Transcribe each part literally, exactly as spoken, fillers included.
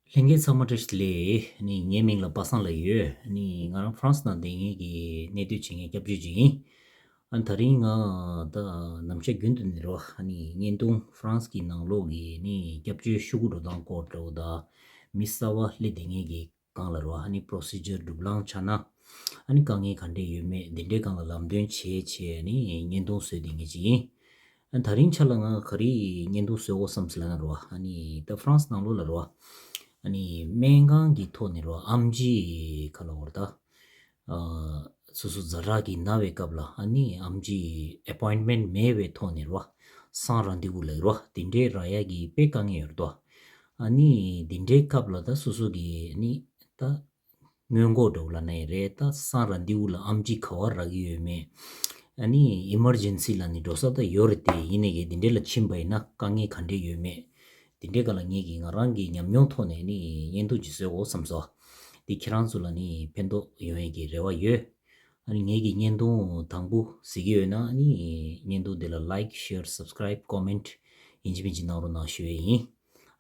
ལྷན་རྒྱས་ཚང་མ་བཀྲ་ཤིས་བདེ་ལེགས། ནི་ངའི་མིང་ལ་པ་སངས་ལབ་ཡོད། ནི་ང་རང་ཧྥ་རན་སི་ནང་བསྡད་མཁན་གྱི་གནས་སྡོད་བྱེད་མཁན་སྐྱབས་བཅོལ་ཅིག་ཡིན། ཨ་ད་རིང་ང་ད་ནམ་ཞག་རྒྱུན་དུ་ནི་རོ། ནི་བརྙན་ཐུང་ཧྥ་རན་སི་གི་ནང་ལོགས་ཀྱི་ནི་སྐྱབས་བཅོལ་ཤོག་གུ་འགྲོ་སྟངས་སྐོར་འདྲ་བོ་དང་། མི་གསར་བ་སླེབས་བསྡད་མཁན་གྱི་སྒང་ལ་རོ། ཨ་ནི་པོ་རོ་སི་ཇར་སྒྲུབ་ལམ་ཆགས་ན། ཨ་ནི་དཀའ་ངལ་ག་འདྲས་ཡོད་མེད་འདི་འདྲའི་སྒང་ལ་ལམ་སྟོན་བྱས་བྱས་ནི་བརྙན་ཐུང་བཟོས་བསྡད་མཁན་ཅིག་ཡིན། ཨ་ད་རིང་ཆ་ལ་ང་ག་རེ་བརྙན་ཐུང་བཟོ་དགོས་བསམ་སོང་ལབ་ན་རོ། ཨ་ནི་ད་ཧྥ་རན་སི་ནང་ལོགས་ལ་རོ། ཨ་ནི་སྨན་ཁང་གི་ཐོག་ནས་རོ། ཨེམ་ཆི་ག་ལབ་དགོས་རེད་ད། ཨ་སོ་སོ་ཛ་དྲག་གི་ན་བའི་སྐབས་ལ་ཨ་ནི་ཨེམ་ཆི་ཨེ་པོའིན་མེན་མེད་པའི་ཐོག་ནས་རོ། སང་རན་དེ་བུ་ལབ་རོ། དེ་འདྲའི་རག་ཡ་གི་དཔེ་དཀའ་ངལ་ཡོད་རེད་དོ། ཨ་ནི་དེ་འདྲའི་སྐབས་ལ་ད་སོ་སོ་གི་ནི་ད་སྔོན་འགོག་འདྲ་བོ་ལབ་ན་ཡང་རེད། ད་སང་རན་དེ་བུ་ལ་ཨེམ་ཆི་ག་པར་རག་གི་ཡོད་མེད། ཨ་ནི་ཨི་མར་ཇེན་སི་ལ་ནི་འགྲོ་ས་ད་ཡོད་རེད་དེ། ཡིན་ནའི་གི་དེ་འདྲའི་ལ་ཕྱིན་པ་ཡིན་ན་དཀའ་ངལ་ག་འདྲས་ཡོད་མེད། དེ་འདྲའི་སྒང་ལ་ངེད་ཀྱིས་ང་རང་གི་ཉམས་མྱོང་ཐོག་ནས་ནི་བརྙན་ཐུང་ཅིག་བཟོས་དགོས་བསམ་སོང་། འདི་ཁྱེད་རང་ཚོ་ལ་ནི་ཕན་ཐོགས་ཡོང་ཡས་ཀྱི་རེ་བ་ཡོད། ཨ་ནི་ངེད་ཀྱི་བརྙན་ཐུང་དང་པོ་གཟིགས་ཀྱི་ཡོད་ན་ནི་བརྙན་ཐུང་འདི་ལ་ལའིཀ་ཤེར་སབ་སི་ཀ་རའིབ་ཀོ་མེན་ཊི་ཡིན་གཅིག་མིན་གཅིག་གནང་རོགས་གནང་ཞུ་ཡས་ཡིན།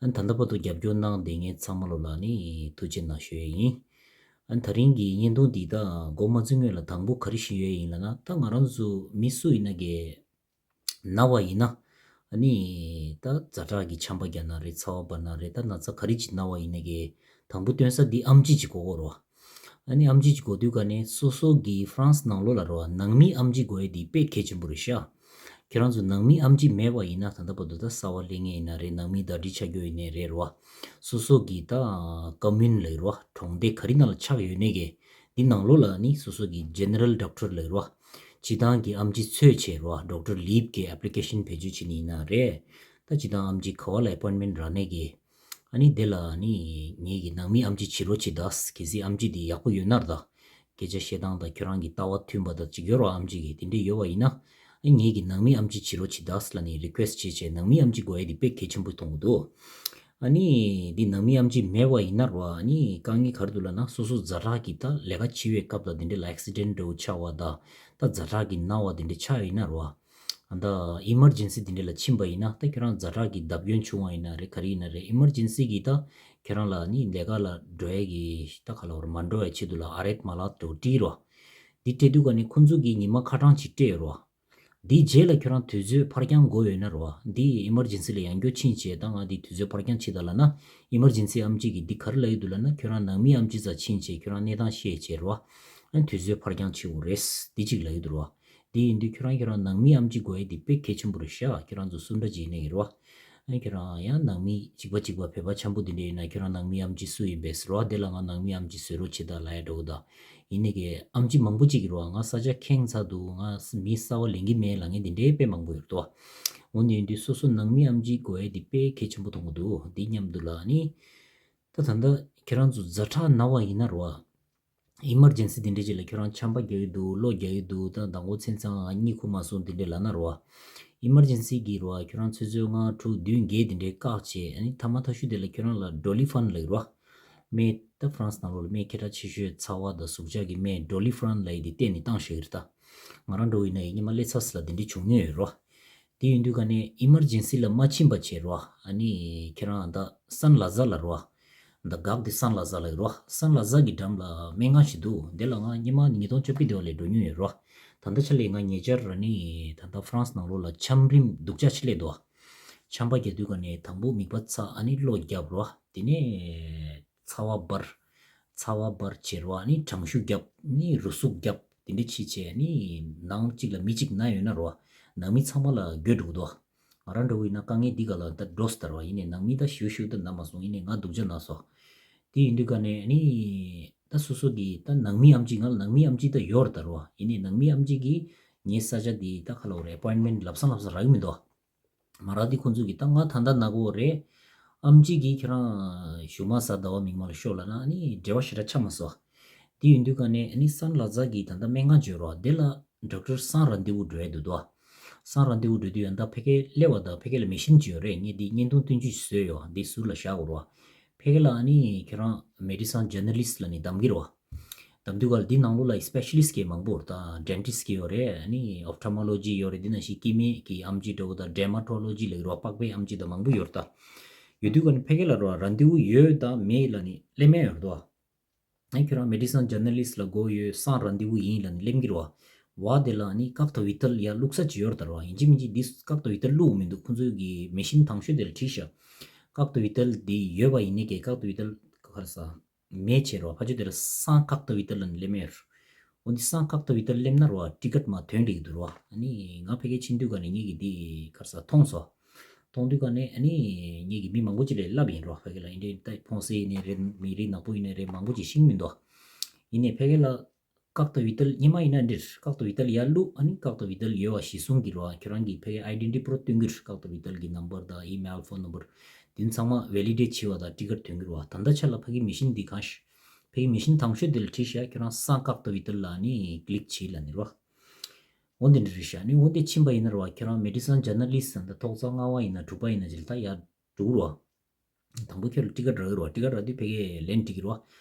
ཨ་ནི་ད་ལྟ་བར་དུ་རྒྱབ་སྐྱོར་གནང་བསྡད་མཁན་ཚང་མ་ལོ་ལ་ནི་ཐུགས་རྗེ་གནང་ཞུ་ཡས་ཡིན། ཨ་ནི་ད་རིང་གི་བརྙན་ཐུང་འདི་ད་འགོ་མ་བཙུགས་སྔོན་ལ་དང་པོ་ག་རེ་ཞུ་ཡས་ཡིན་ལབ་ན། ད་ང་རང་ཚོ་མི་སུ་ཡིན་ན་གི་ན་བ་ཡིན་ན། ཨ་ནི་ད་ཛ་དྲག་གི་ཆམ་པ་བརྒྱབ་ན་རེད། ཚ་བ་འབར་ན་རེད། ད་ན་ཚ་ག་རེ་ཅིག་ན་བ་ཡིན་ནའི་གི་དང་པོ་སྟོན་ས་འདི་ཨེམ་ཆི་ཅིག་དགོས་ཀྱི་རེད་བ། ཨ་ནི་ཨེམ་ཆི་ཅིག་དགོས་དུས་ག་ནས་སོ་སོ་གི་ཧྥ་རན་སི་ནང་ལོགས་ལ་རེད་བ། ནང་མི་ཨེམ་ཆི་དགོས་ཡས་འདི་དཔེ་གལ་ཆེན་པོ་རེད་ཤག་ཁྱེད་རང་ཚོ་ནང་མི་ཨེམ་ཆི་མེད་པ་ཡིན་ན། ད་ལྟ་བར་དུ་ད་གསར་བ་སླེབས་མཁན་ཡིན་ན་རེད། ནང་མི་ཟླ་སྒྲིལ་ཆགས་རྒྱུ་ཡིན་ནའི་རེད་རེད་བ། སོ་སོ་གི་ད་ཀོ་མུན་ལབ་ཀྱི་རེད་བ། གྲོང་སྡེ་ག་རེ་ནང་ལ་ཆགས་ཡོད་ནའི་གི་འདི་ནང་ལོགས་ལ་ནི་སོ་སོ་གི་ཇེ་ནེ་རལ་ཌོག་ཊར་ལབ་ཀྱི་རེད་བ། སྤྱིར་བཏང་གི་ཨེམ་ཆི་འཚོལ་བྱས་རོ། ཌོག་ཊར་ལིབ་ཀྱི་ཨེབ་ལི་ཀེ་ཤན་བེད་སྤྱོད་བྱེད་ནི་ཡིན་ན་རེད། ད་སྤྱིར་བཏང་ཨེམ་ཆི་ག་པ་ལ་ཨེ་པོའིན་མེན་ཊི་རག་ནའི་གི། ཨ་ནི་དེ་ལ་ནི་ངེད་ཀྱི་ནང་མི་ཨེམ་ཆི་བྱེད་རོགས་བྱེད་ད། གལ་སྲིད་ཨེམ་ཆི་དེ་ཡག་པོ་ཡོད་ན་ར་ད། སྐད་ཆ་བཤད་སྟངས་དང་ཁྱོད་རང་གི་ལྟ་བ་མཐུན་པ་དང་ཅིག་ཡོད་རོ། ཨེམ་ཆི་གི་དེ་འདྲས་ཡོད་པ་ཡིན་ན། ཨ་ངེད་ཀྱི་ནང་མི་ཨེམ་ཆི་བྱེད་རོགས་བྱེད་ད་ལབ་ནི་རི་ཀུ་ཨེ་སི་ཊི་བྱས་བྱས། ནང་མི་ཨེམ་ཆི་དགོས་ཡས་དེ་དཔེ་གལ་ཆེན་པོ་མཐོང་གི་འདུག་ཨ་ནི་འདི་ནང་མི་ཨེམ་ཆི་མེད་པ་ཡིན་ན་རོ། ཨ་ནི་དཀའ་ངལ་ག་རེ་འདུག་ལབ་ན། སོ་སོ་ཛ་དྲག་གི་ད་ལས་ཀ་བྱེད་པའི་སྐབས་ལ་དེ་འདྲའི་ལ་ཨེག་སི་ཌེན་ཊི་འདྲ་བོ་ཆགས་པ་དང་། ད་ཛ་དྲག་གི་ན་བ་དེ་འདྲ་ཆགས་ཡིན་ན་རོ། ཨ་ད་ཨི་མར་ཇེན་སི་དེ་འདྲ་ལ་ཕྱིན་པ་ཡིན་ན། ད་ཁྱོད་རང་ཛ་དྲག་གི་བརྡབ་སྐྱོན་བྱུང་བ་ཡིན་ན་རེད། ག་རེ་ཡིན་ན་རེད། ཨི་མར་ཇེན་སི་གི་ད་ཁྱོད་རང་ལ་ནི་ལས་ཀ་ལ་འགྲོ་ཡས་ཀྱི་ད་ག་ལབ་རོ། མ་འགྲོ་བའི་ཆེད་དུ་ལ་ཨ་རེད་མ་ལག་འདྲ་བོ་སྤྲད་རོ། འདི་སྤྲད་དུས་ག་ནས་ཁོང་ཚོ་གིས་ཉི་མ་ཁ་གྲངས་ཅིག་སྤྲད་ཡོད་རོ། འདིའི་རྗེས་ལ་ཁྱོད་རང་དུས་ཚོད་ཕར་འགྱངས་དགོས་ཡོད་ན་རོ། འདི་ཨི་མར་ཇེན་སི་ལ་ཡང་བསྐྱར་ཕྱིན་བྱས། ད་ང་འདི་དུས་ཚོད་ཕར་འགྱངས་བྱེད་ད་ལབ་ན། ཨི་མར་ཇེན་སི་ཨེམ་ཆི་གིས་འདི་ག་རེ་ལབ་ཀྱི་འདུག་ལབ་ན། ཁྱོད་རང་ནང་མི་ཨེམ་ཆི་རྩར་ཕྱིན་བྱས་ཁྱོད་རང་གནས་སྟངས་བཤད་བྱས་རོ། ཨ་དུས་ཚོད་ཕར་འགྱངས་བྱེད་དགོས་རེད། འདི་གཅིག་ལབ་ཀྱི་འདུག་རོ། འདི་ཡིན་དུས་ཁྱོད་རང་ཁྱོད་རང་ནང་མི་ཨེམ་ཆི་དགོས་ཡས་འདི་དཔེ་གལ་ཆེན་པོ་རེད་ཤག་ཁྱོད་རང་ཚོ་སུ་འདྲ་ཅིག་ཡིན་ནའི་རོ། ཨ་ཁྱོད་རང་ཡང་ནང་མི་གཅིག་པ་གཅིག་པ་བོད་པ་འཆམ་པོ་འདི་འདྲ་ཡིན་ན། ཁྱོད་རང་ནང་མི་ཨེམ་ཆི་སུ་ཡིན་པས་ཟེར་རོ། དེ་ལ་ང་ནང་མི་ཨེམ་ཆི་བཟོ་རོགས་བྱེད་ད་ལབ་ཡ་འདྲ་བོ་ད། ཡིན་ནའི་གི་ཨེམ་ཆི་མང་པོ་ཅིག་གིས་རོ། ང་ས་ཆ་ཁེངས་ཚར་འདུག་ང་མི་གསར་བ་ལེན་གྱི་མེད་ལབ་མཁན་དེ་འདྲའི་དཔེ་མང་པོ་ཡོད་དོ། འོ་ནི་ཡིན་དུས་སོ་སོ་ནང་མི་ཨེམ་ཆི་དགོས་ཡས་དེ་དཔེ་གལ་ཆེན་པོ་མཐོང་གི་འདུག་འདི་མཉམ་དུ་ལ་ནི། ད་ད་ལྟ་ཁྱེད་རང་ཚོ་ཛ་དྲག་ན་བ་ཡིན་ན་རོ། ཨི་མར་ཇེན་སི་དེ་འདྲ་ཅིག་ལ་ཁྱོད་རང་ཆམ་པ་རྒྱག་གི་འདུག་གློ་རྒྱག་གི་འདུག་ད་མདང་དགོང་མཚན་ཚང་གཉིད་ཁུག་མ་སོང་དེ་འདྲ་ལབ་ན་རོ། ཨི་མར་ཇེན་སི་གི་རོ། ཁྱོད་རང་ཆུ་ཚོད་ལྔ་དྲུག་བདུན་བརྒྱད་དེ་འདྲའི་བཀག་བྱས། ཨ་ནི་མཐའ་མ་མཐའ་གཞུག་དེ་ལ་ཁྱོད་རང་ལ་ཌོ་ལི་ཕན་ལབ་ཀྱི་རོ། སྨན་ད་ཧྥ་རན་སི་ནང་ལོགས་ལ་སྨན་སྐད་གྲགས་ཆེ་ཤོས་ཚ་བ་དང་ཟུག་གཅོག་གི་སྨན་ཌོ་ལི་ཕན་ལབ་ཡས་དེ་གཏན་ནས་བཏང་བཞག་གི་རེད་ད། ང་རང་འདྲ་བོ་ཡིན་ན་ཡིན། ཉི་མ་སླེབས་ཚར་ཙམ་ལ་དེ་འདྲ་བྱུང་མྱོང་ཡོད་རོ། དེ་ཡིན་དུས་ག་ནས་ཨི་མར་ཇེན་སི་ལ་མ་ཕྱིན་པ་བྱས་རོ། ཨ་ནི་ཁྱེད་རང་ད་སན་ལ་ཛ་ལབ་རོ། ད་གག་དེ་སན་ལ་ཛ་ལབ་ཀྱི་རོ། སན་ལ་ཛ་གི་འགྲམ་ལ་སྨན་ཁང་ཞིག་འདུག་དེ་ལ་ང་སྔོན་མ་ཉིས་སྟོང་བཅོ་བརྒྱད་དེ་བ་ལ་འགྲོ་མྱོང་ཡོད་རོ། ད་ལྟ་ཆ་ལས་ང་ཉེ་ཆར་ར་ནི་ད་ལྟ་ཧྥ་རན་སི་ནང་ལོགས་ལ་ཆམ་རིམས་སྡུག་ཅག་ཅིག་སླེབས་འདུག་ཆམ་པ་རྒྱག་དུས་ག་ནས་དང་པོ་མིད་པ་ཚ། ཨ་ནི་གློ་རྒྱབ་རོ། དེ་ནས་ཚ་བ་འབར། ཚ་བ་འབར་བྱས་རོ། ཨ་ནི་གྲང་ཤུ་རྒྱབ། ཨ་ནི་རུ་ཟུག་རྒྱབ། དེ་འདྲ་བྱས་བྱས་ཨ་ནི་ནང་གཅིག་ལ་མི་གཅིག་ན་ཡོད་ན་རོ། ནང་མི་ཚང་མ་ལ་འགོས་འགྲོ་གི་འདུག་ང་རང་འདྲ་བོ་ཡིན་ན་དཀའ་ངལ་འདི་ག་ལ་ད་འགྲོ་སྲིད་ད་རོ། ཡིན་ནའི་ནང་མི་ད་ཞུ་ཞུ་ད་ན་མ་སོང་། ཡིན་ནའི་ང་སྡུག་ཅག་ན་སོང་། དེ་ཡིན་དུས་ག་ནས་ཨ་ནི་ད་སོ་སོ་གི་ད་ནང་མི་ཨེམ་ཆི། ང་ལ་ནང་མི་ཨེམ་ཆི་ད་ཡོད་རེད་ད་རོ། ཡིན་ནའི་ནང་མི་ཨེམ་ཆི་གིས་ངའི་ས་ཆ་འདི་ད་ག་ལབ་དགོས་རེད། ཨེ་པོའིན་མེན་ཊི་ལབ་སང་ལབ་སང་རག་གི་མི་འདུག་མ་རག་དུས་ཁོང་ཚོ་གིས་ད་ང་ད་ལྟ་ན་གི་ཡོད་རེད། ཨེམ་ཆི་གིས་ཁྱེད་རང་གཞུག་མ་གཟའ་ཟླ་བ་མིག་དམར་ལ་ཤོག་ལབ་ན། ཨ་ནི་འབྲེལ་བ་ཞེ་དྲག་ཆགས་མ་སོང་། དེ་ཡིན་དུས་ག་ནས་ཨ་ནི་སན་ལ་ཛ་གི་ད་ལྟ་སྨན་ཁང་ཅིག་ཡོད་རེད་བ། དེ་ལ་ཌོག་ཊར་སང་རན་དེ་བུ་འགྲོ་ཡ་འདུག་དོ། སང་རན་དེ་བུ་འགྲོ་དུས་ཡང་ད་ཕ་གིར་སླེབས་པ་དང་ཕ་གི་ལ་མེ་ཤིན་ཅིག་ཡོད་རེད། ངས་འདི་བརྙན་ཐུང་སྟོན་བཅུག་བཟོས་ཡོད། འདི་ཟུར་ལ་བཞག་དགོས་རེད་བ། ཕ་གི་ལ་ཨ་ནི་ཁྱེད་རང་མེ་ཌི་སན་ཇར་ནལ་ལིསི་ཊི་ལབ་ནས་གདམ་གྱི་རེད་བ། གདམ་དུས་ག་ལ་འདི་ནང་ལོགས་ལ་སི་པེ་ཤ་ལི་སི་ཊི་གི་མང་པོ་ཡོད་རེད། ད་ཌེན་ཊི་སི་ཊི་གི་ཡོད་རེད། ཨ་ནི་ཨོབ་ཐལ་མོ་ལོ་ཇི་ཡོད་རེད། འདི་ནང་བཞིན་སྐྱེ་དམན་གྱི་ཨེམ་ཆི་འདྲ་བོ་དང་ཌེར་མ་ཊོ་ལོ་ཇི་ལབ་ཀྱི་རེད་བ། པགས་པའི་ཨེམ་ཆི་དང་མང་པོ་ཡོད་རེད་ད། ཡོད་དུས་ཀ་ནི་ཕ་གི་ལ་རོ་རན་དེ་བུ་ཡོད་དང་མེད་ལ་ནི་སླེབས་མེད་ཡོད་དོ། ཨ་ཁྱོད་རང་མེ་ཌི་སན་ཇར་ན་ལིསཊ་ལ་དགོས་ཡོད་སང་རན་དེ་བུ་ཡིན་ལ་ནི་སླེབས་ཀྱི་རོ། བ་དེ་ལ་ནི་ཀག་ཏོ་ཝི་ཏལ་ཡ་བླུགས་ས་ཅི་ཡོད་ད་རོ། ཡིན་གཅིག་མིན་གཅིག་འདི་ཀག་ཏོ་ཝི་ཏལ་བླུགས་མི་འདུག་ཁོང་ཚོའི་གི་མེ་ཤིན་དང་ཤོས་དེ་ལ་བྲིས་ཤག་ཀག་ཏོ་ཝི་ཏལ་འདི་ཡོད་པ་ཡིན་ནི་གི་ཀག་ཏོ་ཝི་ཏལ་ག་རེ་ཟ། མེད་བྱས་རོ། ཕ་ཆོས་དེ་ལ་སང་ཀག་ཏོ་ཝི་ཏལ་ལ་ནི་སླེབས་མེད་རོ། འོ་འདི་སང་ཀག་ཏོ་ཝི་ཏལ་སླེབས་ན་རོ་ཊི་ཀེཊ་མ་ཐོན་འགྲིག་འདུག་རོ། ཨ་ནི་ང་ཕ་གི་ཕྱིན་དུས་ཀ་ནི་ངེད་ཀྱི་འདི་ག་རེ་ཟ་མཐོང་སོ། མཐོང་དུས་ཀ་ནི་ཨ་ནི་ངེད་ཀྱི་མི་མང་པོ་ཅིག་ལས་ལབ་ཡིན་རོ། ཕ་གི་ལ་ཨིན་དྲེ་ད་ཕོང་སེ་ཡིན་ནའི་རེད། མི་རིགས་ནག་པོ་ཡིན་ནའི་རེད། མང་པོ་ཅིག་ཤེས་མི་འདུག་ཡིན་ནའི་ཕ་གི་ལ་ཀག་ཏོ་ཝི་ཏལ་སྔོན་མ་ཡིན་ན་འདིར་ཀག་ཏོ་ཝི་ཏལ་ཡར་བླུགས། ཨ་ནི་ཀག་ཏོ་ཝི་ཏལ་ཡོད་པ་གཞི་བཟུང་གི་རོ། ཁྱོད་རང་གི་ཕ་གི་ཨའི་ཌེན་ཊི་ཊི་པུ་རུབ་སྟོན་གྱི་རེད། ཀག་ཏོ་ཝི་ཏལ་གྱི་ནམ་བར་དང་ཨི་མེལ་ཕོན་ནམ་བར་དེ་ཚང་མ་ཝེ་ལི་ཌེཊ་བྱས་པ་དང་ཊི་ཀེཊ་ཐོན་གྱི་རོ། ད་ལྟ་ཆ་ལ་ཕ་གི་མེ་ཤིན་འདི་གང་ཤེས། ཕ་གི་མེ་ཤིན་དང་ཤོས་དེ་ལ་བྲིས་ཤག་ཁྱོད་རང་སང་ཀག་ཏོ་ཝི་ཏལ་ལ་ནི་ཀི་ལིག་བྱེད་ལ་ནི་རོ། འོ་འདི་འདྲ་རེད་ཤག་ནི་འོ་འདི་ཕྱིན་པ་ཡིན་ན་རོ། ཁྱོད་རང་མེ་ཌི་སན་ཇར་ན་ལིསཊ་ཟེར་ད་ཐོག་བརྩེགས་ལྔ་པ་ཡིན་ན་དྲུག་པ་ཡིན་ན་ཅིག་ད་ཡར་འགྲོ་གི་རོ། དང་པོ་ཁྱོད་ལ་ཊི་ཀེཊ་རག་གི་རོ། ཊི་ཀེཊ་རག་དུས་ཕ་གིར་ལན་འབྲི་གི་རོ།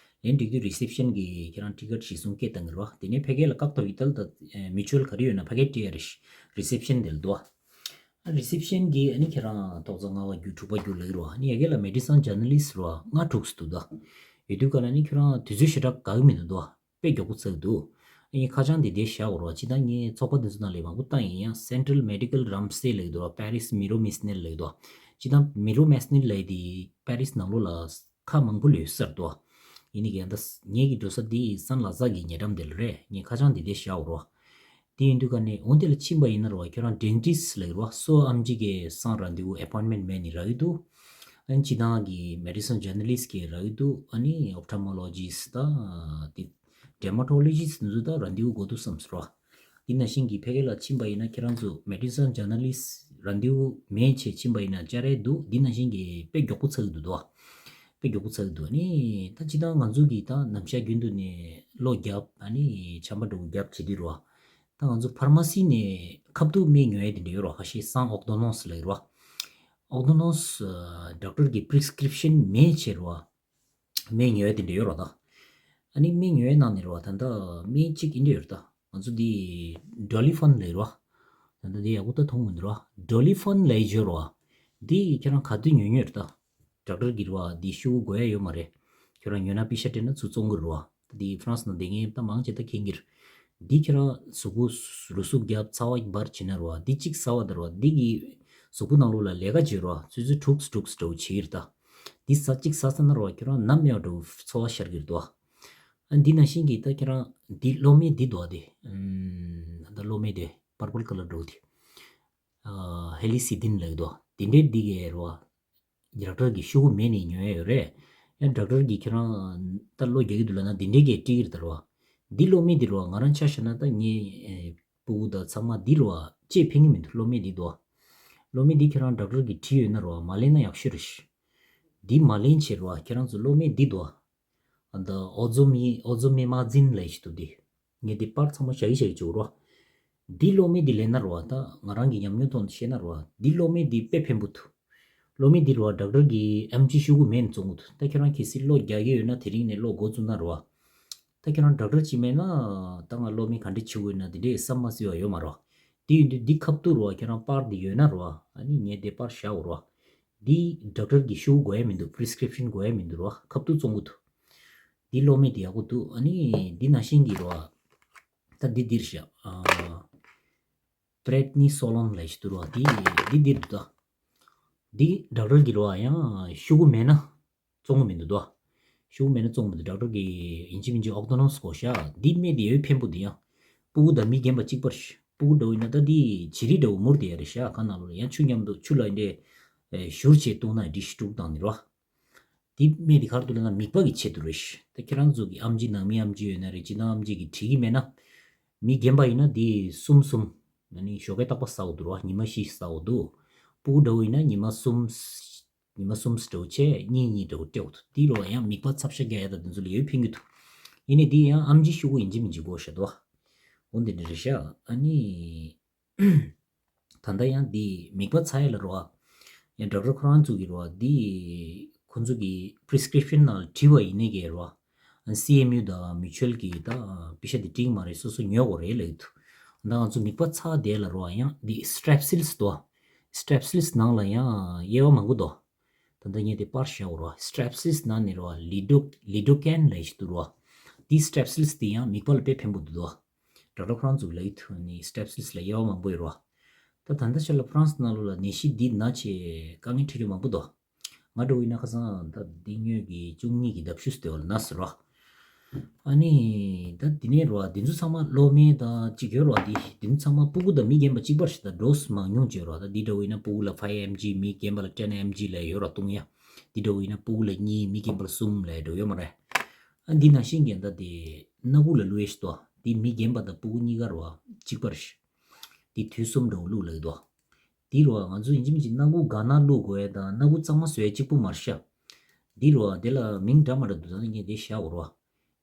ལན་འབྲི་དུས་རི་སེབ་ཤན་གྱིས་ཁྱེད་རང་ཊི་ཀེཊ་གཞི་བཟུང་སྐད་བཏང་གི་རོ། དེ་ནས་ཕ་གི་ལ་ཀག་ཏོ་ཝི་ཏལ་དང་མིའུ་ཅུ་ཨལ་ག་རེ་ཡོད་ན་ཕ་གིར་སྤྲད་ཡ་རེད། རི་སེབ་ཤན་དེ་ལ་འདུག་ཨ། རི་སེབ་ཤན་གྱིས་ཨ་ནི་ཁྱེད་རང་ཐོག་བརྩེགས་ལྔ་པ་བརྒྱུད་དྲུག་པ་བརྒྱུད་ལབ་ཀྱི་རོ། ཨ་ནི་ཡ་གི་ལ་མེ་ཌི་སན་ཇར་ན་ལིསཊ་རོ་ལྔ་དྲུག་ཙམ་འདུག་ད། ཡོད་དུས་ཀ་ན་ནི་ཁྱོད་རང་དུས་ཚོད་ཞེ་དྲག་དགའ་གི་མི་འདུག་ད། དཔེ་མགྱོགས་པོ་ཚར་གི་འདུག་ཨ་ནི་ཁ་བྱང་འདི་འདྲ་བཞག་གོ་རོ། སྤྱིར་བཏང་ངས་ཚོགས་པ་འདི་ཚོ་ནང་ལས་མང་པོ་བཏང་ཡིན། ཡང་Central Medical Ramsey ལབ་ཀྱི་འདུག་ར། Paris Miromesnil ལབ་ཀྱི་འདུག་སྤྱིར་བཏང་Miromesnil ལབ་ཡ་དེ་པེ་རིས་ནང་ལོགས་ལ་ཁག་མང་པོ་ལ་ཡོད་ས་རེད་འདུག་ཡིན་ནའི་ཀྱང་ད་ངེད་ཀྱི་འགྲོ་ས་དེ་སན་ལ་ཛ་གི་ཉེ་འགྲམ་དེ་ལ་རེད། ངས་ཁ་བྱང་འདི་འདྲ་བཞག་གོ་རོ། དེ་ཡིན་དུས་ཀ་ནས་འོ་དེ་ལ་ཕྱིན་པ་ཡིན་ན་རོ། ཁྱོད་རང་ཌེན་ཊིསཊ་ལབ་ཀྱི་རོ། སོ་ཨམ་ཆི་གི་སང་རན་དེ་བུ་ཨེ་པོའིན་མེན་ཊི་མེད་ནི་རག་གི་འདུག་ཨ་ནི་སྤྱིར་བཏང་གི་མེ་ཌི་སན་ཇར་ན་ལིསཊ་གི་རག་གི་འདུག་ཨ་ནི་ཨོབ་ཐལ་མོ་ལོ་ཇི་སི་ཊི་དང་དེ་ཌེར་མ་ཊོ་ལོ་ཇི་སི་ཊི་འདི་ཚོ་ད་རན་དེ་བུ་དགོས་འདུག་བསམ་སོང་རོ། འདི་ནང་བཞིན་གྱི་ཕ་གི་ལ་ཕྱིན་པ་ཡིན་ན་ཁྱེད་རང་ཚོ་མེ་ཌི་སན་ཇར་ན་ལིསཊ་རན་དེ་བུ་མེད་བྱས་ཕྱིན་པ་ཡིན་ན་བཅར་ཡས་འདུག་འདི་ནང་བཞིན་གྱི་དཔེ་མགྱོགས་པོ་ཚར་གི་འདུག་དོ། དཔེ་མགྱོགས་པོ་ཚར་གི་འདུག་ཨ་ནི་ད་སྤྱིར་བཏང་ང་ཚོ་གི་ད་ནམ་ཞག་རྒྱུན་དུ་ནས་གློ་རྒྱབ་ཨ་ནི་ཆམ་པ་འདྲ་བོ་རྒྱབ་བྱེད་དུས་རོ། ད་ང་ཚོ་ཕར་མ་སི་ནས་ཁ་ཐུག་སྨན་ཉོ་ཡས་དེ་འདྲ་ཡོད་རོ། ཁ་ཤས་སང་ཨོར་དོ་ནོན་སི་ལབ་ཀྱི་རོ། ཨོར་དོ་ནོན་སི་ཌོག་ཊར་གྱི་པི་རི་སི་ཀི་རིབ་ཤན་མེད་བྱས་རོ། སྨན་ཉོ་ཡ་དེ་འདྲ་ཡོད་རོ་ད། ཨ་ནི་སྨན་ཉོ་ཡའི་ནང་ནས་རོ། ད་ལྟ་སྨན་གཅིག་ཨིན་འདྲ་ཡོད་རོ་ད། ང་ཚོ་འདི་ཌོ་ལི་ཕོན་ལབ་རོ། ད་ལྟ་འདི་ཡག་པོ་ད་མཐོང་མི་འདུག་རོ། ཌོ་ལི་ཕོན་ལབ་ཡ་ཡོད་རོ། འདི་ཁྱེད་རང་ག་དུས་ཉོ་ཉོ་ཡོད་རོ་ད། ཌོག་ཊར་གྱིས་རོ་འདི་ཤོག་གུ་དགོས་ཡ་ཡོད་མ་རེད། ཁྱེད་རང་ཉོ་ན་པི་ཤ་སྤྲད་ན་ཚུར་བཙོང་གི་རོ། ད་འདི་ཧྥ་རན་སི་ནང་བསྡད་མཁན་ད་མང་ཆེ་ད་མཁྱེན་གྱི་རེད། འདི་ཁྱེད་རང་གཟུགས་པོ་རུ་ཟུག་རྒྱབ་ཚ་བ་འབར་བྱེད་ན་རོ། འདི་གཅིག་ཟ་བ་ད་རོ། འདི་གི་གཟུགས་པོ་ནང་ལོགས་ལ་ལས་ཀ་བྱེད་རོ། ཚོད་ཚོད་དྲུག་དྲུག་འདྲ་བོ་བྱེད་ཀྱི་རེད་ད། འདི་ཟ་གཅིག་ཟ་ཚར་ན་རོ་ཁྱོད་རང་ནམ་ཡང་འགྲོ་ཚོར་བ་ཤར་གྱི་རེད་དོ། ཨ་འདི་ནང་བཞིན་གྱི་ད་ཁྱོད་རང་འདི་གློ་མེ་འདི་དོ་དེ། ཨམ་ད་གློ་མེ་དེ་པར་པལ་ཀ་ལར་འདྲ་བོ་དེ། ཨ་ཧེ་ལི་སི་དིན་ལབ་ཀྱི་དོ། དེ་འདྲའི་འདི་གས་རོ། ཌོག་ཊར་གྱི་ཤོག་གུ་མེད་ནས་ཉོ་ཡ་ཡོད་རེད། ཡང་ཌོག་ཊར་གྱིས་ཁྱོད་རང་ད་གློ་རྒྱག་གི་འདུག་ལབ་ན་འདི་འདྲའི་གས་སྤྲད་ཀྱི་རེད་ད་རོ། འདི་གློ་མེ་འདི་རོ་ང་རང་ཆ་བཞག་ན་ད་ངའི་ཨེ་སྤུ་གུ་དང་ཚང་མ་འདི་རོ་ལྕེ་ཕན་གྱི་མི་འདུག་གློ་མེ་འདི་དོ། གློ་མེ་འདི་ཁྱེད་རང་ཌོག་ཊར་གྱིས་བྲིས་ཡོད་ན་རོ་མ་ལེན་ན་ཡག་ཤོས་རེད། འདི་མ་ལེན་བྱས་རོ་ཁྱེད་རང་ཚོ་གློ་མེ་འདི་དོ། ཨ་ད་ཨོ་ཛོ་མི་ཨོ་ཛོ་མེ་མ་ཛིན་ལབ་ཞིག་འདུག་འདི། ངས་འདི་པར་ཚང་མ་བཞག་གི་བཞག་གི་བཅུག་རོ། འདི་གློ་མེ་འདི་ལེན་ན་རོ་ད་ང་རང་གི་ཉམས་མྱོང་ཐོག་ནས་བཤད་ན་རོ་འདི་གློ་མེ་འདི་དཔེ་ཕན་པོ་འདུག་གློ་མེ་འདི་རོ་ཌོག་ཊར་གྱིས་ཨམ་ཆི་ཤོག་གུ་མེད་ནས་བཙོང་གི་འདུག་ད་ཁྱོད་རང་གལ་སྲིད་གློ་རྒྱག་གི་ཡོད་ན་དེ་རིང་ནས་གློ་འགོ་བཙུགས་ན་རོ། ད་ཁྱོད་རང་ཌོག་ཊར་གཅིག་མེད་ན་ད་ང་གློ་མེ་ག་འདྲ་བྱེད་དགོས་ན་འདི་འདྲའི་བསམ་མ་སྲིད་པ་ཡོད་མ་རོ། དེ་ཡིན་དུས་འདི་ཁ་ཐུག་རོ་ཁྱོད་རང་པར་འདི་ཡོད་ན་རོ་ཨ་ནི་ངས་འདི་པར་བཞག་གོ་རོ། འདི་ཌོག་ཊར་གྱི་ཤོག་གུ་དགོས་ཡ་མི་འདུག་པི་རི་སི་ཀི་རིབ་ཤན་དགོས་ཡ་མི་འདུག་རོ། ཁ་ཐུག་བཙོང་གི་འདུག་འདི་གློ་མེ་འདི་ཡག་པོ་འདུག་ཨ་ནི་འདི་ནང་བཞིན་གྱི་རོ། ད་འདི་འདིར་བཞག་ཨ་པྲེད་ནི་སོ་ལོན་ལབ་ཞིག་འདུག་རོ། འདི་འདི་འདིར་འདུག་ད། འདི་ཌོག་ཊར་གྱིས་རོ་ཡང་ཤོག་གུ་མེད་ན་བཙོང་གི་མི་འདུག་དོ། ཤོག་གུ་མེད་ན་བཙོང་གི་མི་འདུག་ཌོག་ཊར་གྱིས་ཡིན་གཅིག་མིན་གཅིག་ཨོར་དོ་ནོན་སི་དགོས་ཤག་འདི་སྨན་འདི་ཡོད་ཕན་པོ་འདི་ཡང་། སྤུ་གུ་དང་མི་རྒན་པ་གཅིག་པར་ཤི། སྤུ་གུ་འདྲ་བོ་ཡིན་ན་ད་འདི་བྱི་རིལ་འདྲ་བོ་མུར་དེ་ཡ་རེད་ཤག་ཁ་ནང་ལོགས་ལ་ཡང་ཆུ་མཉམ་དུ་ཆུ་ལ་འདྲེ་བཞུར་བྱས་བཏུང་ན་འདི་ཤི་དཀྲུག་བཏང་ནི་རོ། འདི་སྨན་འདི་ག་རེ་འདུག་ལབ་ན་མིད་པ་གི་ཆེད་དུ་རེད་ཤག་ད་ཁྱེད་རང་ཚོ་གི་ཨམ་ཆི་ནང་མི་ཨམ་ཆི་ཡོད་ན་རེད། སྤྱིར་བཏང་ཨམ་ཆི་གིས་བྲིས་ཀྱི་མེད་ན། མི་རྒན་པ་ཡིན་ན་འདི་གསུམ་གསུམ། ཨ་ནི་ཞོགས་ཀས་རྟག་པར་ཟ་འོ་འདུག་རོ། ཉི་མ་བཞི་ཟ་འོ་འདུག་སྤུ་གུ་འདྲ་བོ་ཡིན་ན་ཉི་མ་གསུམ། ཉི་མ་གསུམ་འདྲ་བོ་བྱས་གཉིས་གཉིས་འདྲ་བོ་སྤྲད་འོ་འདུག་འདི་རོ་ཡང་མིད་པ་ཚབ་ཤ་རྒྱག་ཡ་དང་དེ་ཚོ་ལ་ཡོད་ཕན་གྱི་འདུག་ཡིན་ནའི་འདི་ཡང་ཨམ་ཆི་ཤོག་གུ་ཡིན་གཅིག་མིན་གཅིག་དགོས་ཤག་འདུག་འོ་འདི་འདྲ་རེད་ཤག་ཨ་ནི། ད་ལྟ་ཡང་འདི་མིད་པ་ཚ་ཡ་ལ་རོ། ཡང་ཌོག་ཊར་ཁོ་རང་ཚོ་གི་རོ་འདི། ཁོ་ཚོ་གི་པི་རི་སི་ཀི་རིབ་ཤན་ནང་ལ་བྲིས་པ་ཡིན་ནའི་གི་རོ། སི་ཨེམ་ཡུ་དང་མིའུ་ཅུ་ཨལ་གི་ད་པི་ཤ་འདི་སྤྲད་ཀྱི་མ་རེད། སོ་སོ་ཉོ་དགོས་རེད་ལབ་ཀྱི་འདུག་ད་ང་ཚོ་མིད་པ་ཚ་དེ་ལ་རོ་ཡང་འདི་སི་ཊྲེབ་སིལ་སི་དོ། སི་ཊྲེབ་སིལ་སི་ནང་ལ་ཡང་དབྱེ་བ་མང་པོ་འདུག་ད་ ད་ངས་དེ་པར་བཞག་རོ། སི་ཊེབ་སིལ་ནང་ནས་རོ། ལི་ཌོ་ལི་ཌོ་ཀན་ལབ་ཞིག་འདུག་རོ། དེ་སི་ཊེབ་སིལ་དེ་ཡང་མིད་པ་ལ་དཔེ་ཕན་པོ་འདུག་དོ། ཌོག་ཊར་ཁོ་རང་ཚོ་ལབ་ཡོད་དུས་ནི་སི་ཊེབ་སིལ་ལ་དབྱེ་བ་མང་པོ་ཡོད་རོ། ད་ད་ལྟ་ཆ་ལ་ཧྥ་རན་སི་ནང་ལོགས་ལ་ནད་གཞི་འདི་ན་ཆེ་དཀའ་ངལ་འཕྲད་རྒྱུ་མང་པོ་འདུག་ང་འདྲ་བོ་ཡིན་ན་ཁ་སང་ད་འདི་སྔོན་གྱི་བཅུ་གཉིས་ཀྱི་ཟླ་བཞི་དེ་བ་ལ་ན་ཟེར་རོ། ཨ་ནི་ད་འདི་ནས་རོ། འདི་ཚོ་ཚང་མ་གློག་མེ་དང་གཅིག་ཡོད་རོ། འདི་འདི་ཚོ་ཚང་མ་སྤུ་གུ་དང་མི་རྒན་པ་གཅིག་པར་ཞིག་ད་ཌོ་སི་མང་ཉུང་བྱས་རོ། ད་འདི་འདྲ་བོ་ཡིན་ན་སྤུ་གུ་ལ་ཕའི་ཨེམ་ཇི། མི་རྒན་པ་ལ་ཊེན་ཨེམ་ཇི་ལ་ཡོད་རོ། བཏུང་ཡ། འདི་འདྲ་བོ་ཡིན་ན་སྤུ་གུ་ལ་གཉིས། མི་རྒན་པ་ལ་གསུམ་ལ་འགྲོ་ཡོད་མ་རེད། ཨ་འདི་ནང་བཞིན་གྱི་ད་དེ་སྣ་ཁུག་ལ་བླུགས་ཡ་ཞིག་འདུག་འདི་མི་རྒན་པ་དང་སྤུ་གུ་གཉིས་ཀ་རོ་གཅིག་པར་ཞིག་འདི་དུས་གསུམ་འདྲ་བོ་བླུགས་ལབ་འདུག་འདི་རོ། ང་ཚོ་ཡིན་གཅིག་མིན་གཅིག་སྣ་ཁུག་ག་ན་བླུགས་དགོས་ཡ་དང་སྣ་ཁུག་གཙང་མ་བཟོ་ཡ་གཅིག་པུ་མ་རེད་ཤག་འདི་རོ། དེ་ལ་མིང་འདྲ་མ་འདྲ་འདུག་ད་ངས་དེ་བཞག་གོ་རོ།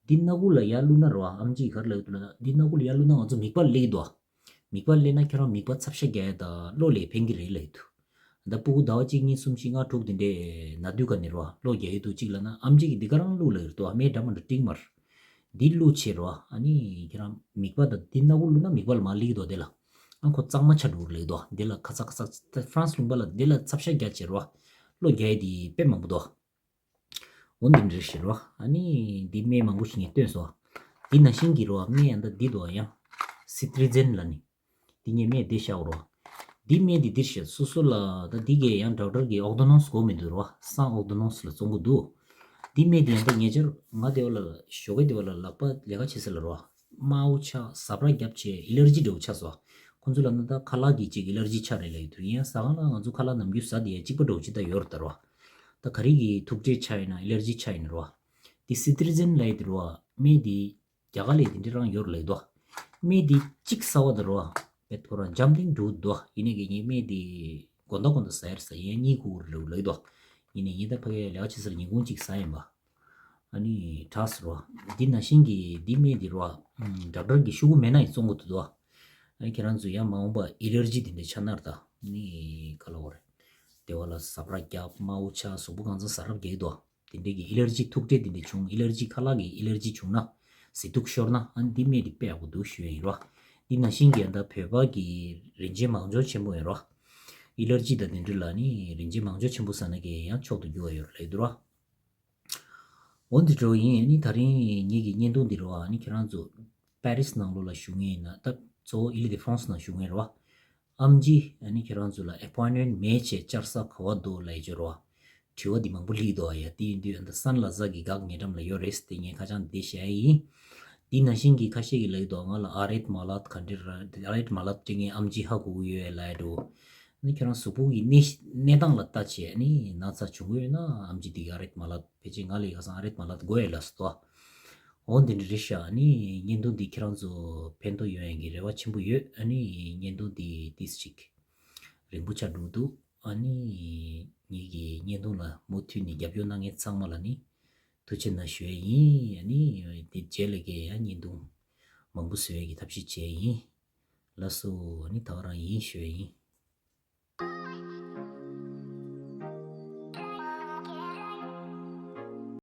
འདི་སྣ་ཁུག་ལ་ཡར་བླུགས་ན་རོ། ཨམ་ཆི་ག་རེ་ལབ་འདུག་ལབ་ན། འདི་སྣ་ཁུག་ལ་ཡར་བླུགས་ན་ང་ཚོ་མིད་པ་སླེབས་འདུག་མིད་པ་སླེབས་ན་ཁྱེད་རང་མིད་པ་ཚབ་ཤ་རྒྱག་ཡ་དང་གློ་ལ་ཕན་གྱི་རེད་ལབ་འདུག་ད་སྤུ་གུ་ཟླ་བ་གཅིག་གཉིས་གསུམ་བཞི་ལྔ་དྲུག་དེ་འདྲས་ན་དུས་ག་ནས་རོ་གློ་རྒྱག་ཡ་འདུག་གཅིག་ལབ་ན། ཨམ་ཆི་གིས་འདི་ག་རང་བླུགས་ལབ་ཡོད་འདུག་མེ་འདྲ་མ་འདྲ་སྤྲིང་མར། འདི་བླུགས་བྱས་རོ། ཨ་ནི་ཁྱེད་རང་མིད་པ་དང་འདི་སྣ་ཁུག་བླུགས་ན་མིད་པ་ལ་མར་སླེབས་འདུག་དེ་ལ། ཨ་ཁོ་གཙང་མ་ཆགས་འགྲོ་གི་རེད་འདུག་འདི་ལ་ཁ་ཚ་ཁ་ཚ། ཧྥ་རན་སི་ལུང་པ་ལ་འདི་ལ་ཚབ་ཤ་རྒྱག་བྱས་རོ། གློ་རྒྱག་ཡ་འདི་དཔེ་མང་པོ་འདུག་འོ་འདི་འདྲ་ཞིག་རོ། ཨ་ནི་འདི་སྨན་མང་པོ་ཞིག་ངས་བཏོན་སོང་། འདི་ནང་བཞིན་གྱི་རོ། སྨན་ཡང་ད་འདི་འདུག་ཡང་སི་ཏྲི་ཛེན་ལབ་ནི། འདི་ངས་སྨན་འདི་བཞག་རོ། འདི་སྨན་འདི་འདིར་བཞག་སོ་སོ་ལ་ད་འདི་གས་ཡང་ཌོག་ཊར་གྱི་ཨོར་ཌོ་ནན་སི་དགོས་མི་འདུག་རོ། སང་ཨོར་ཌོ་ནན་སི་ལ་བཙོང་གི་འདུག་འདི་སྨན་འདི་ཡང་ད་ཉེ་ཆར་ང་དེ་བ་ལ་ཞོགས་ཀས་དེ་བ་ལ་ལག་པ་ལས་ཀ་བྱེད་ས་ལ་རོ། དམར་པོ་ཆགས། ཟ་འཕྲུག་བརྒྱབ་བྱས་ཨེ་ལར་ཇི་འདྲ་བོ་ཆགས་སོང་། ཁོང་ཚོ་ལབ་ན་ད་ཁ་ལག་གི་ཅིག་ཨེ་ལར་ཇི་ཆགས་རེད་ལབ་ཡོད་དུས། ཡིན་ཡང་ཟ་ཁང་ལ་ང་ཚོ་ཁ་ལག་ནམ་རྒྱུན་ཟ་དེ་ཡ་གཅིག་པ་འདྲ་བོ་ཅིག་ད་ཡོད་རེད་ད་རོ། ད་ག་རེ་གི་ཐུག་འཕྲད་ཆགས་ཡིན་ན་ཨེ་ལར་ཇི་ཆགས་ཡིན་ན་རོ། དེ་སི་ཏྲི་ཛེན་ལབ་ཡ་དེ་རོ། སྨན་དེ་རྒྱ་གར་ལ་དེ་འདྲ་རང་ཡོད་རེད་ལབ་ཡོད་དོ། སྨན་དེ་གཅིག་ཟ་བ་དང་རོ། བེད་ཁོ་རང་འཇམ་ཐིང་འགྲོ་འདུག་ཡིན་ནའི་གི་ངས་སྨན་དེ་དགོང་དག་དགོང་དག་ཟ་ཡར་ཟ་ཡིན་གཉིད་ཁུག་རེད་ལབ་ཡོད་དོ། ཡིན་ནའི་ངས་ད་ཕ་གིར་ལས་ཀ་བྱེད་སར་ཉིན་གུང་གཅིག་ཟ་ཡིན་པ། ཨ་ནི་དྲག་སོང་རོ། འདི་ནང་བཞིན་གྱི་འདི་སྨན་འདི་རོ། ཨམ། ཌོག་ཊར་གྱི་ཤོག་གུ་མེད་ན་ཡང་བཙོང་གི་འདུག་དོ། ཨ་ནི་ཁྱེད་རང་ཚོ་ཡང་མ་འོངས་པ་ཨེ་ལར་ཇི་དེ་འདྲ་ཆགས་ན་ར་ད། ཨ་ནི་ག་ལབ་དགོས་རེད། དེ་བ་ལ་ཟ་འཕྲུག་བརྒྱབ། དམར་པོ་ཆགས། གཟུགས་པོ་གང་ཚང་ཟ་འཕྲུག་རྒྱག་གི་འདུག་དེ་འདྲའི་གི་ཨེ་ལར་ཇི་ཐུག་འཕྲད་དེ་འདྲ་བྱུང་། ཨེ་ལར་ཇི་ཁ་ལག་གི་ཨེ་ལར་ཇི་བྱུང་ན། ཟས་དུག་ཤོར་ན། ཨ་ནི་འདི་སྨན་འདི་དཔེ་ཡག་པོ་འདུག་ཞུ་ཡ་ཡིན་རོ། འདི་ནང་བཞིན་གྱི་ད་བོད་པ་གི་རིན་ཆེན་མང་སྦྱོར་ཆེན་པོ་ཡིན་རོ། ཨེ་ལར་ཇི་དང་དེ་འདྲ་ལ་ནི་རིན་ཆེན་མང་སྦྱོར་ཆེན་པོ་ཟ་ན་གི་ཡང་མཆོག་ཏུ་གྱུར་བ་ཡོད་རེད་འདུག་རོ། འོ་འདི་འདྲ་ཡིན། ཨ་ནི་ད་རིང་ངེད་ཀྱི་བརྙན་ཐུང་འདི་རོ། ཨ་ནི་ཁྱེད་རང་ཚོ་པེ་རིས་ནང་ལོགས་ལ་བཞུགས་མཁན་ཡིན་ན། ད་གཙོ་བོ་ཨི་ལི་ཌི་ཧྥ་རན་སི་ནང་བཞུགས་མཁན་རོ། ཨམ་ཆི་ཨ་ནི་ཁྱེད་རང་ཚོ་ལ་ཨེ་པོའིན་མེན་མེན་བྱས་བཅར་ས་ག་པར་འདུག་ལབ་ཡ་ཅིག་རོ། དྲི་བ་འདི་མང་པོ་སླེབས་འདུག་ཨ་ཡ། དེ་ཡིན་དུས་ཨ་ད་སན་ལ་ཛ་གི་འགག་ཉེ་འགྲམ་ལ་ཡོད་རེད་ཟེར་ཏེ་ངས་ཁ་བྱང་འདི་བཤད་ཡ་ཡིན། འདི་ནང་བཞིན་གྱི་ཁ་ཤས་ཀྱིས་ལབ་ཀྱི་འདུག་ང་ལ་ཨ་རེད་མ་ལད་ག་འདྲ་ར། ཨ་རེད་མ་ལད་སྤྲད་མཁན་ཨམ་ཆི་ཧ་གོ་གི་ཡོད་ལབ་ཡ་འདྲ་བོ། ཨ་ནི་ཁྱེད་རང་གཟུགས་པོ་གི་གནས་གནས་སྟངས་ལ་ལྟ་བྱས་ཨ་ནི་ན་ཚ་བྱུང་གི་ཡོད་ན་ཨམ་ཆི་འདི་གི་ཨ་རེད་མ་ལད། ཕལ་ཆེར་ང་ལ་ཡ་ཁ་སང་ཨ་རེད་མ་ལད་དགོས་ཡ་ལབ་སོང་། འོ་འདི་འདྲ་རེད་ཤག་ཨ་ནི་བརྙན་ཐུང་འདི་ཁྱེད་རང་ཚོ་ཕན་ཐོགས་ཡོང་ཡ་གི་རེ་བ་ཆེན་པོ་ཡོད། ཨ་ནི་བརྙན་ཐུང་འདི་ཏོག་ཙམ་ཅིག་རིང་པོ་ཆགས་འགྲོ་འདུག་ཨ་ནི་ངེད་ཀྱི་བརྙན་ཐུང་ལ་མུ་མཐུད་ནས་རྒྱབ་སྐྱོར་གནང་མཁན་ཚང་མ་ལ་ནི་ཐུགས་རྗེ་གནང་ཞུ་ཡ་ཡིན། ཨ་ནི་དེ་རྗེས་ལ་གི་ཡང་བརྙན་ཐུང་མང་པོ་བཟོ་ཡ་གི་ཐབས་ཤེས་བྱས་ཡིན། ལགས་སོ། ཨ་ནི་ད་ག་རང་ཡིན་ཞུ་ཡ་ཡིན།